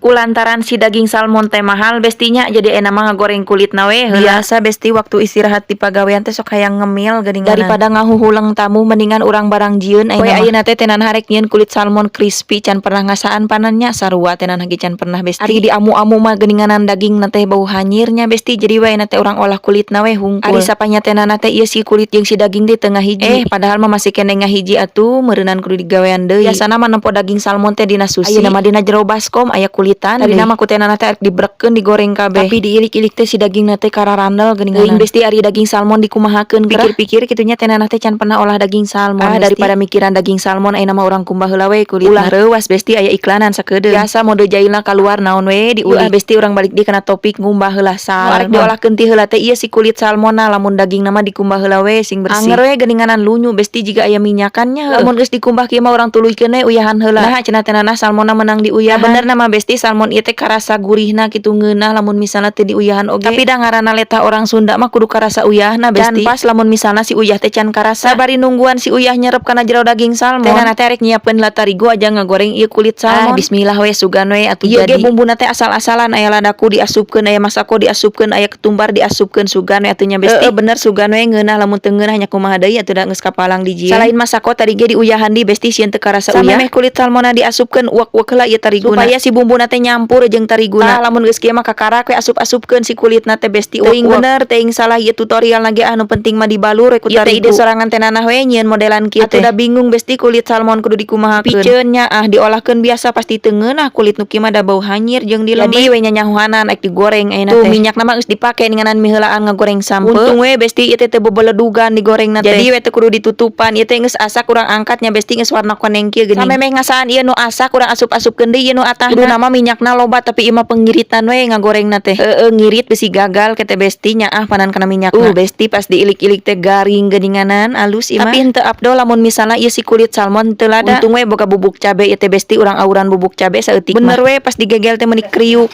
Kulantaran si daging salmon teh mahal, Besti nya, jadi enak mah ngagoreng kulitna we heula. Biasa, Besti, waktu istirahat di pagawean teh sok hayang ngemil geuningan. Daripada ngahuhuleng tamu, mendingan urang barang jieun ayeuna. Poe ayeuna teh tenan harek nyieun kulit salmon crispy, can pernah ngasaan panannya, sarua tenan ge can pernah, Besti. Ari diamu-amu mah geuninganan daging teh bau hanyirnya, Besti, jadi we teh urang olah kulitna we hungkul. Ari sapanya tenan teh ieu si kulit jeung si daging teh teu ngahiji. Eh, padahal mah masih keneh ngahiji atuh, meureunnan kudu digawean deui. Biasana mah nempo daging salmon teh dina sushi. Ayeuna mah dina jero baskom aya kulitan. Tadina mah ku tenan teh arek dibrekeun, digoreng kabeh. Tapi diilik-ilik teh si daging teh kararandel geuningan. Teuing, Besti, ari daging salmon dikumahakeun. Pikir-pikir kitu nya, tenan teh can pernah olah daging salmon. Ah, daripada mikiran daging salmon, ayeuna mah urang kumbah heula we kulit. Ulah reuwas, Besti, aya iklanan sakedeung. Biasa mode jailna kaluar, naon we diulah. Besti, urang balik deui kana topik ngumbah heula salmon. Arek diolahkeun ti heula teh ieu si kulit salmonna, lamun daging mah dikumbah heula we sing bersih. Anger we geuninganan lunyu, Besti, jiga aya minyakannya. Lamun geus dikumbah kieu mah urang tuluykeun we, uyahan heula. Nah, cenah tenana salmonna menang diuyahan. Bener nama, Besti, salmon ieu teh karasa gurihna kitu, ngeunah lamun misalna teu diuyahan oge. Tapi da ngaranna letah orang Sunda mah kudu karasa uyahna, Besti. Can pas lamun misalna si uyah teh can karasa. Sabari nungguan si uyah nyerep kana jero daging salmon, tenana teh arek nyiapkeun heula tarigu aja ngagoreng ieu kulit salmon. Ah, bismillah we, sugan we atuh. Ieu ge bumbuna teh asal-asalan, aya ladaku diasupkeun, aya masako diasupkeun, aya ketumbar diasupkeun, sugan we atuh nya, Besti. Heeh, bener, sugan we ngeunah, lamun teu ngeunah nya kumaha deui atuh, da geus kapalang dijieun. Salain masako tadi ge diuyahan di, Besti, sieun teu karasa uyah. Samemeh kulit salmonna diasupkeun, uak-uak heula ieu tariguna supaya si bumbuna teh nyampur jeung tariguna. Tah, lamun geus kieu mah kakarak we asup-asupkeun si kulitna teh, Besti. Teuing bener teuing salah ieu tutorial ge, anu penting mah dibalur we ku tarigu. Ide sorangan tenanah we nyieun modelan kieu teh. Atuh da bingung, Besti, kulit salmon kudu dikumahakeun. Piceun nya ah, diolahkeun biasa pasti teu ngeunah, kulit nu kieu mah da bau hanyir jeung dilembe. Jadi we nyanyahuanan arek digoreng ayeuna teh. Tuh minyakna mah geus dipake ninganan miheulaan ngagoreng sampeu. Untung we, Besti, ieu teh teu bebeledugan digorengna teh. Jadi we teu kudu ditutupan. Ieu teh geus asak, urang angkat nya, Besti, geus warna koneng kieu geuning. Samemeh ngasaan ieu nu asak, urang asup-asupkeun deui ieu nu atahna. Kudu nama minyakna loba, tapi ieu mah pengiritan we ngagorengna teh. Heeh, ngirit bisi gagal ke teh, Besti, nyaah panan kana minyakna. Besti, pas diilik-ilik teh garing geuninganan, alus ieu mah. Tapi henteu afdol lamun misalna ieu si kulit salmon teu lada. Untung we boga bubuk cabe ieu teh, Besti, urang auran bubuk cabe saeutik mah. Bener we, pas digegel teh meuni kriuk.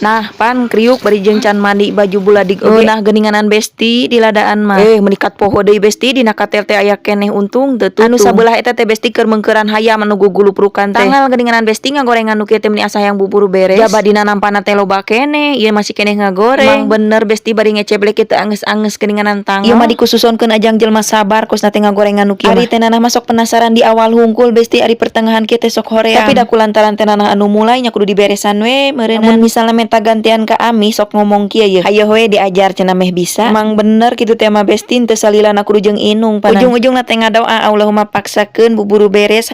Nah, pan kriuk bari jeung can mandi, baju buladig oge. Nah, geuninganan, Besti, di ladaan mah. Eh, menikat poho deui, Besti, dina katel teh aya keneh, untung teu tutung. Anu sabelah eta teh, Besti, keur meungkeuran hayam anu guguluprukan teh. Tanggal geuninganan, Besti, ngagorengan nu kieu teh meuni asa hayang buburu beres. Jaba dina nampana teh loba keneh, ieu masih keneh ngagoreng. Emang bener, Besti, bari ngeceblek kieu teu angeus-angeus geuninganan tanggal. Ieu mah dikhususonkeun ajang jelema sabar kosna teh ngagorengan nu kieu. Ari tenanah masuk penasaran di awal hungkul, Besti, ari pertengahan kieu teh sok hoream. Tapi da kulantaran tenanah anu mulai nya kudu diberesan we meureunnan. Mun misalna menta gantian ka ami sok ngomong kieu ye, "Hayoh we diajar," cenah, "meh bisa." Emang bener kitu teh mah, Besti, teu salilana kudu jeung inung panan. Ujung-ujungna teh ngadoa, "Allahumma paksakeun buburu beres."